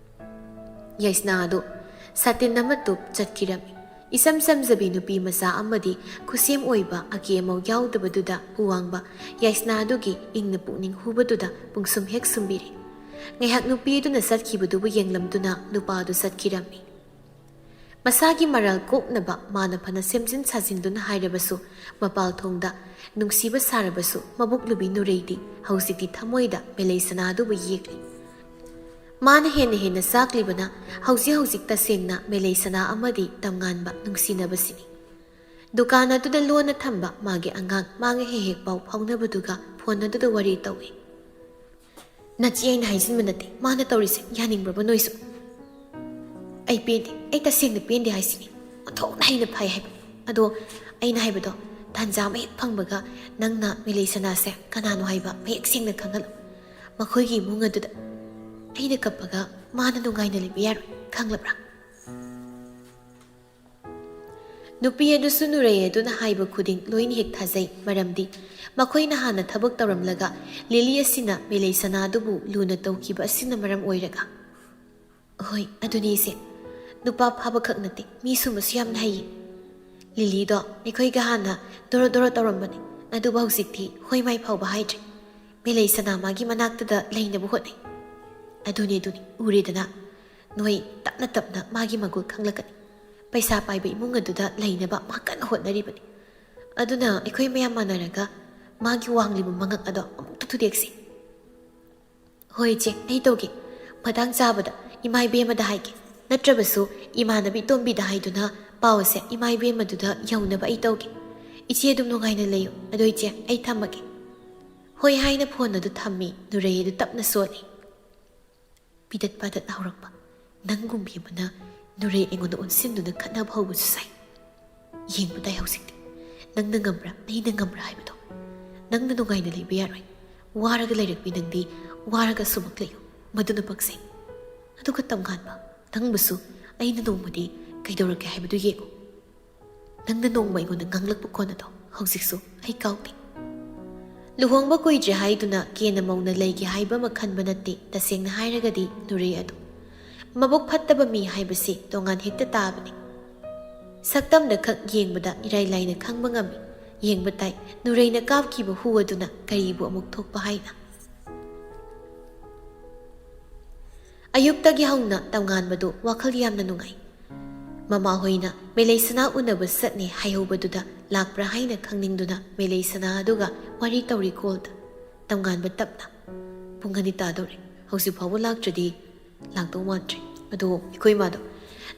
ꯌꯥꯏꯁꯅꯥ ꯑꯗꯨ ꯁꯥꯇꯤꯟ ꯑꯃ ꯇꯨꯞ ꯆꯠꯈꯤꯔꯝꯃꯤ꯫ ꯏꯁꯝ ꯁꯝꯖꯕꯤ ꯅꯨꯄꯤ ꯃꯆꯥ ꯑꯃꯗꯤ ꯈꯨꯁꯦꯝ ꯑꯣꯏꯕ ꯑꯀꯦ ꯑꯃꯧ ꯌꯥꯎꯗꯕꯗꯨꯗ ꯄꯨꯋꯥꯡꯕ ꯌꯥꯏꯁꯅꯥ ꯑꯗꯨꯒꯤ ꯏꯪꯅ ꯄꯨꯛꯅꯤꯡ ꯍꯨꯕꯗꯨꯗ ꯄꯨꯡꯁꯨꯝ ꯍꯦꯛ ꯁꯨꯝꯕꯤꯔꯦ꯫ ꯉꯥꯏꯍꯥꯛ ꯅꯨꯄꯤ ꯑꯗꯨꯅ ꯆꯠꯈꯤꯕꯗꯨꯕꯨ ꯌꯦꯡꯂꯝꯗꯨꯅ ꯅꯨꯄꯥ ꯑꯗꯨ ꯆꯠꯈꯤꯔꯝꯃꯤ꯫ ꯃꯁꯥꯒꯤ ꯃꯔꯥꯜ ꯀꯣꯛꯅꯕ ꯃꯥꯅ ꯐꯅ ꯁꯦꯝꯖꯤꯟ ꯁꯥꯖꯤꯟꯗꯨꯅ ꯍꯥꯏꯔꯕꯁꯨ, ꯃꯄꯥꯜ ꯊꯣꯡꯗ ꯅꯨꯡꯁꯤꯕ ꯁꯥꯔꯕꯁꯨ, ꯃꯕꯨꯛ ꯂꯨꯕꯤ ꯅꯨꯔꯩꯗꯤ ꯍꯧꯖꯤꯛꯇꯤ ꯊꯃꯣꯏꯗ ꯃꯦꯂꯩ ꯁꯅꯥ ꯑꯗꯨꯕꯨ ꯌꯦꯛꯂꯤ꯫ ꯃꯥꯅ ꯍꯦꯟꯅ ꯍꯦꯟꯅ ꯆꯥꯛꯂꯤꯕꯅ ꯍꯧꯖꯤꯛ ꯍꯧꯖꯤꯛ ꯇꯁꯦꯡꯅ ꯃꯦꯂꯩ ꯁꯅꯥ ꯑꯃꯗꯤ ꯇꯝꯉꯥꯟꯕ ꯅꯨꯡꯁꯤꯅꯕꯁꯤꯅꯤ꯫ ꯗꯨꯀꯥꯟ ꯑꯗꯨꯗ ꯂꯣꯟꯅ ꯊꯝꯕ ꯃꯥꯒꯤ ꯑꯉꯥꯡ, ꯃꯥꯒ ꯍꯦꯛ ꯍꯦꯛ ꯄꯥꯎ ꯐꯥꯎꯅꯕꯗꯨꯒ ꯐꯣꯟ ꯑꯗꯨꯗ ꯋꯥꯔꯤ ꯇꯧꯏ꯫ "ꯅꯆꯦ ꯑꯩꯅ ꯍꯥꯏꯖꯤꯟꯕ ꯅꯠꯇꯦ, ꯃꯥꯅ ꯇꯧꯔꯤꯁꯦ ꯌꯥꯅꯤꯡꯕ꯭ꯔꯕ ꯅꯣꯏꯁꯨ?" "ꯑꯩ ꯄꯦꯟꯗꯦ, ꯑꯩ ꯇꯁꯦꯡꯅ ꯄꯦꯟꯗꯦ ꯍꯥꯏꯁꯤꯅꯤ꯫ ꯑꯣꯟꯊꯣꯛꯅ ꯍꯦꯟꯅ ꯐꯩ ꯍꯥꯏꯕ꯫ ꯑꯗꯣ ꯑꯩꯅ ꯍꯥꯏꯕꯗꯣ, ꯇꯥꯟꯖꯥ ꯑꯃ ꯍꯦꯛ ꯐꯪꯕꯒ ꯅꯪꯅ ꯃꯦꯂꯩ ꯁꯅꯥꯁꯦ ꯀꯅꯥꯅꯣ ꯍꯥꯏꯕ ꯃꯌꯦꯛ ꯁꯦꯡꯅ ꯈꯪꯍꯜꯂꯨ꯫ ꯃꯈꯣꯏꯒꯤ ꯏꯃꯨꯡ ꯑꯗꯨꯗ ꯑꯩꯅ ꯀꯞꯄꯒ ꯃꯥꯅ ꯅꯨꯡꯉꯥꯏꯅ ꯂꯩꯕ ꯌꯥꯔꯣꯏ, ꯈꯪꯂꯕ꯭ꯔꯥ?" ꯅꯨꯄꯤ ꯑꯗꯨꯁꯨ ꯅꯨꯔꯩ ꯑꯗꯨꯅ ꯍꯥꯏꯕ ꯈꯨꯗꯤꯡ ꯂꯣꯏꯅ ꯍꯦꯛ ꯊꯥꯖꯩ, ꯃꯔꯝꯗꯤ ꯃꯈꯣꯏꯅ ꯍꯥꯟꯅ ꯊꯕꯛ ꯇꯧꯔꯝꯂꯒ ꯂꯤꯂꯤ ꯑꯁꯤꯅ ꯃꯦꯂꯩ ꯁꯅꯥ ꯑꯗꯨꯕꯨ ꯂꯨꯅ ꯇꯧꯈꯤꯕ ꯑꯁꯤꯅ ꯃꯔꯝ ꯑꯣꯏꯔꯒ꯫ "ꯍꯣꯏ, ꯑꯗꯨꯅꯤ ꯏꯆꯦ꯫ ꯅꯨꯄꯥ ꯐꯥꯕꯈꯛ ꯅꯠꯇꯦ, ꯃꯤ ꯁꯨꯝꯕꯁꯨ ꯌꯥꯝꯅ ꯍꯩꯌꯦ꯫ ꯂꯤꯂꯤꯗꯣ ꯑꯩꯈꯣꯏꯒ ꯍꯥꯟꯅ ꯗꯣꯔꯣ ꯗꯣꯔꯣ ꯇꯧꯔꯝꯕꯅꯤ, ꯑꯗꯨꯕꯨ ꯍꯧꯖꯤꯛꯇꯤ ꯍꯣꯏ ꯃꯥꯏ ꯐꯥꯎꯕ ꯍꯥꯏꯗ꯭ꯔꯦ꯫ ꯃꯦꯂꯩ ꯁꯅꯥ ꯃꯥꯒꯤ ꯃꯅꯥꯛꯇꯗ ꯂꯩꯅꯕ ꯍꯣꯠꯅꯩ꯫ ꯑꯗꯨꯅꯤ, ꯑꯗꯨꯅꯤ, ꯎꯔꯦꯗꯅ꯫ ꯅꯣꯏ ꯇꯞꯅ ꯇꯞꯅ ꯃꯥꯒꯤ ꯃꯒꯨꯟ ꯈꯪꯂꯛꯀꯅꯤ꯫ ꯄꯩꯁꯥ ꯄꯥꯏꯕ ꯏꯃꯨꯡ ꯑꯗꯨꯗ ꯂꯩꯅꯕ ꯃꯥ ꯀꯟꯅ ꯍꯣꯠꯅꯔꯤꯕꯅꯤ꯫ ꯑꯗꯨꯅ ꯑꯩꯈꯣꯏ ꯃꯌꯥꯝ ꯃꯥꯟꯅꯔꯒ ꯃꯥꯒꯤ ꯋꯥꯡꯂꯤꯕ ꯃꯉꯛ ꯑꯗꯣ ꯑꯃꯨꯛꯇ ꯊꯨꯗꯦꯛꯁꯤ꯫" "ꯍꯣꯏ ꯏꯆꯦ, ꯑꯩ ꯇꯧꯒꯦ꯫ ꯃꯇꯥꯡ ꯆꯥꯕꯗ ꯏꯃꯥ ꯏꯕꯦꯝꯃꯗ ꯍꯥꯏꯒꯦ, ꯅꯠꯇ꯭ꯔꯕꯁꯨ ꯏꯃꯥꯟꯅꯕꯤ ꯇꯣꯝꯕꯤꯗ ꯍꯥꯏꯗꯨꯅ ꯄꯥꯎ ꯑꯁꯦ ꯏꯃꯥ ꯏꯕꯦꯝꯃꯗꯨꯗ ꯌꯧꯅꯕ ꯑꯩ ꯇꯧꯒꯦ꯫ ꯏꯆꯦ ꯑꯗꯨꯝ ꯅꯨꯡꯉꯥꯏꯅ ꯂꯩꯌꯨ꯫ ꯑꯗꯣ ꯏꯆꯦ, ꯑꯩ ꯊꯝꯃꯒꯦ꯫ ꯍꯣꯏ ꯍꯥꯏꯅ ꯐꯣꯟ ꯑꯗꯨ ꯊꯝꯃꯤ꯫ ꯅꯨꯔꯩ ꯑꯗꯨ ꯇꯞꯅ ꯁꯣꯜꯂꯤ꯫ ꯄꯤꯗꯠ ꯄꯥꯗꯠ ꯍꯧꯔꯛꯄ꯫ ꯅꯪꯒꯨꯝꯕꯤ ꯑꯃꯅ ꯅꯨꯔꯩ ꯑꯩꯉꯣꯟꯗ ꯑꯣꯟꯁꯤꯟꯗꯨꯅ ꯈꯠꯅꯕ ꯍꯧꯕꯁꯨ ꯁꯥꯏ꯫ ꯌꯦꯡꯕ ꯇꯥꯏ ꯍꯧꯖꯤꯛꯇꯤ꯫ ꯅꯪꯅ ꯉꯝꯕ꯭ꯔꯥ, ꯑꯩꯅ ꯉꯝꯕ꯭ꯔꯥ ꯍꯥꯏꯕꯗꯣ꯫ ꯅꯪꯅ ꯅꯨꯡꯉꯥꯏꯅ ꯂꯩꯕ ꯌꯥꯔꯣꯏ꯫ ꯋꯥꯔꯒ ꯂꯩꯔꯛꯄꯤ ꯅꯪꯗꯤ ꯋꯥꯔꯒ ꯁꯨꯃꯛ ꯂꯩꯌꯨ꯫ ꯃꯗꯨꯅ ꯄꯛꯆꯩ꯫ ꯑꯗꯨꯒ ꯇꯝꯉꯥꯟꯕ, ꯅꯪꯕꯨꯁꯨ ꯑꯩꯅ ꯅꯣꯡꯃꯗꯤ ꯀꯩꯗꯧꯔꯛꯀꯦ ꯍꯥꯏꯕꯗꯨ ꯌꯦꯡꯉꯨ꯫ ꯅꯪꯅ ꯅꯣꯡꯃ ꯑꯩꯉꯣꯟꯗ ꯉꯥꯡꯂꯛꯄ ꯀꯣꯟꯅꯗꯣ ꯍꯧꯖꯤꯛꯁꯨ ꯑꯩ ꯀꯥꯎꯗꯦ꯫ ꯂꯨꯍꯣꯡꯕ ꯀꯨꯏꯗ꯭ꯔꯦ ꯍꯥꯏꯗꯨꯅ ꯀꯦꯅ ꯃꯧꯅ ꯂꯩꯒꯦ ꯍꯥꯏꯕ ꯑꯃ ꯈꯟꯕ ꯅꯠꯇꯦ꯫ ꯇꯁꯦꯡꯅ ꯍꯥꯏꯔꯒꯗꯤ ꯅꯨꯔꯩ ꯑꯗꯨ ꯃꯕꯨꯛ ꯐꯠꯇꯕ ꯃꯤ ꯍꯥꯏꯕꯁꯤ ꯇꯣꯉꯥꯟ ꯍꯦꯛꯇ ꯇꯥꯕꯅꯤ꯫ ꯁꯛꯇꯝꯗ ꯈꯛ ꯌꯦꯡꯕꯗ ꯏꯔꯥꯏ ꯂꯥꯏꯅ ꯈꯪꯕ ꯉꯝꯃꯤ꯫ ꯌꯦꯡꯕ ꯇꯥꯏ, ꯅꯨꯔꯩꯅ ꯀꯥꯞꯈꯤꯕ ꯍꯨ ꯑꯗꯨꯅ ꯀꯔꯤꯕꯨ ꯑꯃꯨꯛ ꯊꯣꯛꯄ ꯍꯥꯏꯅ꯫ ꯑꯌꯨꯛꯇꯒꯤ ꯍꯧꯅ ꯇꯝꯉꯥꯟꯕꯗꯨ ꯋꯥꯈꯜ ꯌꯥꯝꯅ ꯅꯨꯡꯉꯥꯏ꯫ ꯃꯃꯥꯍꯣꯏꯅ ꯃꯦꯂꯩꯁꯅꯥ ꯎꯅꯕ ꯆꯠꯅꯤ ꯍꯥꯏꯍꯧꯕꯗꯨꯗ ꯂꯥꯛꯄ꯭ꯔꯥ ꯍꯥꯏꯅ ꯈꯪꯅꯤꯡꯗꯨꯅ ꯃꯦꯂꯩꯁꯅꯥ ꯑꯗꯨꯒ ꯋꯥꯔꯤ ꯇꯧꯔꯤ ꯀꯣꯜꯗ꯫ ꯇꯝꯉꯥꯟꯕ ꯇꯞꯅ, "ꯄꯨꯡ ꯑꯅꯤ ꯇꯥꯗꯧꯔꯦ, ꯍꯧꯖꯤꯛ ꯐꯥꯎꯕ ꯂꯥꯛꯇ꯭ꯔꯗꯤ ꯂꯥꯛꯇꯧ ꯃꯥꯟꯗ꯭ꯔꯦ꯫ ꯑꯗꯣ ꯑꯩꯈꯣꯏ ꯏꯃꯥꯗꯣ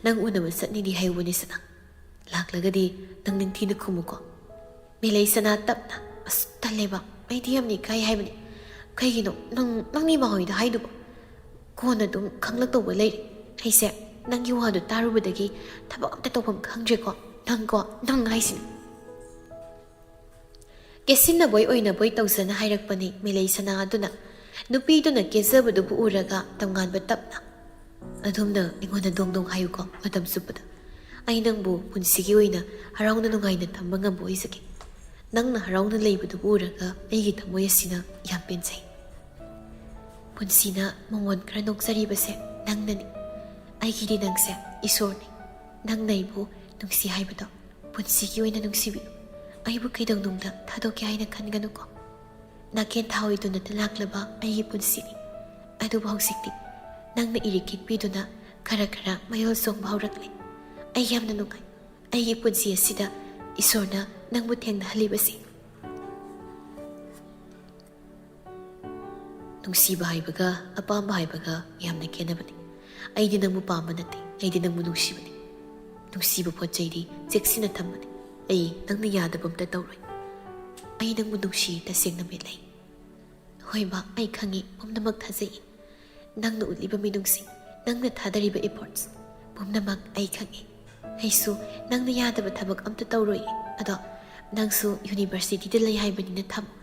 ꯅꯪ ꯎꯅꯕ ꯆꯠꯅꯤꯗꯤ ꯍꯥꯏꯍꯧꯕꯅꯤ ꯁꯅꯥ꯫ ꯂꯥꯛꯂꯒꯗꯤ ꯅꯪ ꯅꯤꯡꯊꯤꯅ ꯈꯨꯝꯃꯨꯀꯣ꯫" ꯃꯦꯂꯩꯁꯅꯥ ꯇꯞꯅ, "ꯑꯁ, ꯇꯜꯂꯦꯕ, ꯑꯩꯗꯤ ꯌꯥꯝꯅ ꯏꯀꯥꯏ ꯍꯥꯏꯕꯅꯤ꯫ ꯀꯩꯒꯤꯅꯣ ꯅꯪ, ꯅꯪꯅ ꯏꯃꯥꯍꯣꯏꯗ ꯍꯥꯏꯗꯨꯕꯣ? ꯀꯣꯟꯅ ꯑꯗꯨꯝ ꯈꯪꯂꯛꯇꯧꯕ ꯂꯩꯔꯦ꯫ ꯑꯩꯁꯦ ꯅꯪꯒꯤ ꯋꯥꯗꯨ ꯇꯥꯔꯨꯕꯗꯒꯤ ꯊꯕꯛ ꯑꯝꯇ ꯇꯧꯐꯝ ꯈꯪꯗ꯭ꯔꯦꯀꯣ꯫ ꯅꯪꯀꯣ, ꯅꯪ ꯍꯥꯏꯁꯤꯅꯤ꯫" ꯀꯦꯁꯤꯟꯅꯕꯣꯏ ꯑꯣꯏꯅꯕꯣꯏ ꯇꯧꯖꯅ ꯍꯥꯏꯔꯛꯄꯅꯤ ꯃꯦꯂꯩꯁꯅꯥ ꯑꯗꯨꯅ꯫ ꯅꯨꯄꯤꯗꯨꯅ ꯀꯦꯖꯕꯗꯨꯕꯨ ꯎꯔꯒ ꯇꯝꯉꯥꯟꯕ ꯇꯞꯅ, "ꯑꯗꯣꯝꯅ ꯑꯩꯉꯣꯟꯗ ꯗꯣꯡ ꯗꯣꯡ ꯍꯥꯏꯌꯨꯀꯣ꯫ ꯃꯇꯝ ꯆꯨꯞꯄꯗ ꯑꯩ ꯅꯪꯕꯨ ꯄꯨꯟꯁꯤꯒꯤ ꯑꯣꯏꯅ ꯍꯔꯥꯎꯅ ꯅꯨꯡꯉꯥꯏꯅ ꯊꯝꯕ ꯉꯝꯕ ꯑꯣꯏꯖꯒꯦ꯫ ꯅꯪꯅ ꯍꯔꯥꯎꯅ ꯂꯩꯕꯗꯨꯕꯨ ꯎꯔꯒ ꯑꯩꯒꯤ ꯊꯃꯣꯏ ꯑꯁꯤꯅ ꯌꯥꯝ ꯄꯦꯟꯖꯩ꯫ ꯄꯨꯟꯁꯤꯅ ꯃꯉꯣꯟ ꯈꯔ ꯅꯣꯛꯆꯔꯤꯕꯁꯦ ꯅꯪꯅꯅꯤ꯫ ꯑꯩꯒꯤꯗꯤ ꯅꯪꯁꯦ ꯏꯁꯣꯔꯅꯤ꯫ ꯅꯪꯅ ꯑꯩꯕꯨ ꯅꯨꯡꯁꯤ ꯍꯥꯏꯕꯗꯣ ꯄꯨꯟꯁꯤꯒꯤ ꯑꯣꯏꯅ ꯅꯨꯡꯁꯤꯕꯤꯌꯨ꯫ ꯑꯩꯕꯨ ꯀꯩꯗꯧꯅꯨꯡꯗ ꯊꯥꯗꯣꯛꯀꯦ ꯍꯥꯏꯅ ꯈꯟꯒꯅꯨꯀꯣ꯫ ꯅꯥꯀꯦꯟ ꯊꯥ ꯑꯣꯏꯗꯨꯅꯇ ꯂꯥꯛꯂꯕ ꯑꯩꯒꯤ ꯄꯨꯟꯁꯤꯅꯤ꯫ ꯑꯗꯨꯕꯨ ꯍꯧꯖꯤꯛꯇꯤ ꯅꯪꯅ ꯏꯔꯤꯛ ꯈꯤꯛꯄꯤꯗꯨꯅ ꯈꯔ ꯈꯔ ꯃꯌꯣꯜ ꯆꯣꯡꯕ ꯍꯧꯔꯛꯂꯦ꯫ ꯑꯩ ꯌꯥꯝꯅ ꯅꯨꯡꯉꯥꯏ꯫ ꯑꯩꯒꯤ ꯄꯨꯟꯁꯤ ꯑꯁꯤꯗ ꯏꯁꯣꯔꯅ ꯅꯪꯕꯨ ꯊꯦꯡꯅꯍꯜꯂꯤꯕꯁꯤ꯫" ꯅꯨꯡꯁꯤꯕ ꯍꯥꯏꯕꯒ ꯑꯄꯥꯝꯕ ꯍꯥꯏꯕꯒ ꯌꯥꯝꯅ ꯈꯦꯠꯅꯕꯅꯤ꯫ ꯑꯩꯗꯤ ꯅꯪꯕꯨ ꯄꯥꯝꯕ ꯅꯠꯇꯦ, ꯑꯩꯗꯤ ꯅꯪꯕꯨ ꯅꯨꯡꯁꯤꯕꯅꯤ꯫ ꯅꯨꯡꯁꯤꯕ ꯄꯣꯠ ꯆꯩꯗꯤ ꯆꯦꯛꯁꯤꯟꯅ ꯊꯝꯕꯅꯤ꯫ ꯑꯩ ꯅꯪꯅ ꯌꯥꯗꯕ ꯑꯝꯇ ꯇꯧꯔꯣꯏ꯫ ꯑꯩ ꯅꯪꯕꯨ ꯅꯨꯡꯁꯤ, ꯇꯁꯦꯡꯅ ꯃꯤꯠꯂꯩ꯫ ꯍꯣꯏ ꯃꯥ, ꯑꯩ ꯈꯪꯉꯤ, ꯄꯨꯝꯅꯃꯛ ꯊꯥꯖꯩ꯫ ꯅꯪꯅ ꯎꯠꯂꯤꯕ ꯃꯤꯅꯨꯡꯁꯤ, ꯅꯪꯅ ꯊꯥꯗꯔꯤꯕ efforts, ꯄꯨꯝꯅꯃꯛ ꯑꯩ ꯈꯪꯉꯤ꯫ ꯑꯩꯁꯨ ꯅꯪꯅ ꯌꯥꯗꯕ ꯊꯕꯛ ꯑꯝꯇ ꯇꯧꯔꯣꯏ꯫ ꯑꯗꯣ ꯅꯪꯁꯨ universityꯗ ꯂꯩ ꯍꯥꯏꯕꯅꯤꯅ ꯊꯝꯃꯣ꯫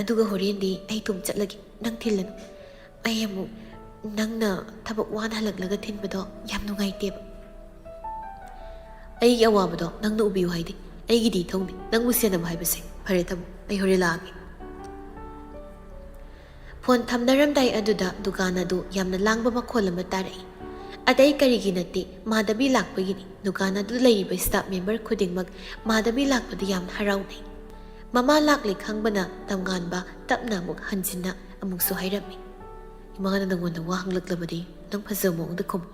ꯑꯗꯨꯒ ꯍꯣꯔꯦꯟꯗꯤ ꯑꯩ ꯏꯇꯣꯝ ꯆꯠꯂꯒꯦ, ꯅꯪ ꯊꯤꯜꯂꯅꯨ꯫ ꯑꯩ ꯑꯃꯨꯛ ꯅꯪꯅ ꯊꯕꯛ ꯋꯥꯅ ꯍꯜꯂꯛꯂꯒ ꯊꯤꯟꯕꯗꯣ ꯌꯥꯝ ꯅꯨꯡꯉꯥꯏꯇꯦꯕ꯫ ꯑꯩꯒꯤ ꯑꯋꯥꯕꯗꯣ ꯅꯪꯅ ꯎꯕꯤꯌꯨ ꯍꯥꯏꯗꯦ꯫ ꯑꯩꯒꯤꯗꯤ ꯏꯊꯧꯅꯤ, ꯅꯪꯕꯨ ꯁꯦꯟꯅꯕ ꯍꯥꯏꯕꯁꯦ꯫ ꯐꯔꯦ, ꯊꯝꯃꯣ, ꯑꯩ ꯍꯣꯔꯦꯟ ꯂꯥꯛꯑꯒꯦ꯫ ꯐꯣꯟ ꯊꯝꯅꯔꯝꯗꯥꯏ ꯑꯗꯨꯗ ꯗꯨꯀꯥꯟ ꯑꯗꯨ ꯌꯥꯝꯅ ꯂꯥꯡꯕ ꯃꯈꯣꯜ ꯑꯃ ꯇꯥꯔꯛꯏ꯫ ꯑꯇꯩ ꯀꯔꯤꯒꯤ ꯅꯠꯇꯦ, ꯃꯥꯙꯕꯤ ꯂꯥꯛꯄꯒꯤꯅꯤ꯫ ꯗꯨꯀꯥꯟ ꯑꯗꯨꯗ ꯂꯩꯔꯤꯕ staff member ꯈꯨꯗꯤꯡꯃꯛ ꯃꯥꯙꯕꯤ ꯂꯥꯛꯄꯗ ꯌꯥꯝꯅ ꯍꯔꯥꯎꯅꯩ꯫ ꯃꯃꯥ ꯂꯥꯛꯂꯦ ꯈꯪꯕꯅ ꯇꯝꯉꯥꯟꯕ ꯇꯞꯅ ꯑꯃꯨꯛ ꯍꯟꯖꯤꯟꯅ ꯑꯃꯨꯛꯁꯨ ꯍꯥꯏꯔꯝꯃꯤ꯫ "ꯏꯃꯥꯅ ꯅꯪꯉꯣꯟꯗ ꯋꯥ ꯍꯪꯂꯛꯂꯕꯗꯤ ꯅꯪ ꯐꯖꯕ ꯃꯑꯣꯡꯗ ꯈꯨꯝꯃꯨ꯫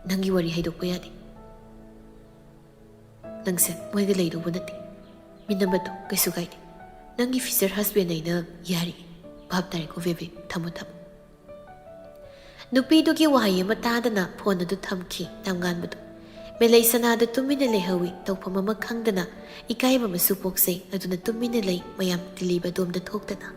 ꯅꯪꯒꯤ ꯋꯥꯔꯤ ꯍꯥꯏꯗꯣꯛꯄ ꯌꯥꯗꯦ꯫ ꯅꯪꯁꯦ ꯃꯣꯏꯒ ꯂꯩꯗꯧꯕ ꯅꯠꯇꯦ꯫ ꯃꯤꯅꯝꯕꯗꯣ ꯀꯩꯁꯨ ꯀꯥꯏꯗꯦ꯫ ꯅꯪꯒꯤ future husband ꯑꯩꯅ ꯌꯥꯔꯤ꯫ ꯚꯥꯞ ꯇꯥꯔꯦꯀꯣ ꯕꯦꯕꯤ? ꯊꯝꯃꯣ, ꯊꯝꯃꯣ꯫" ꯅꯨꯄꯤꯗꯨꯒꯤ ꯋꯥꯍꯩ ꯑꯃ ꯇꯥꯗꯅ ꯐꯣꯟ ꯑꯗꯨ ꯊꯝꯈꯤ ꯇꯝꯉꯥꯟꯕꯗꯨ꯫ ꯃꯦꯂꯩ ꯁꯅꯥꯗ ꯇꯨꯃꯤꯟꯅ ꯂꯩꯍꯧꯏ, ꯇꯧꯐꯝ ꯑꯃ ꯈꯪꯗꯅ꯫ ꯏꯀꯥꯏꯕ ꯑꯃꯁꯨ ꯄꯣꯛꯆꯩ, ꯑꯗꯨꯅ ꯇꯨꯃꯤꯟꯅ ꯂꯩ, ꯃꯌꯥꯝ ꯇꯤꯜꯂꯤꯕ ꯑꯗꯣꯝꯗ ꯊꯣꯛꯇꯅ꯫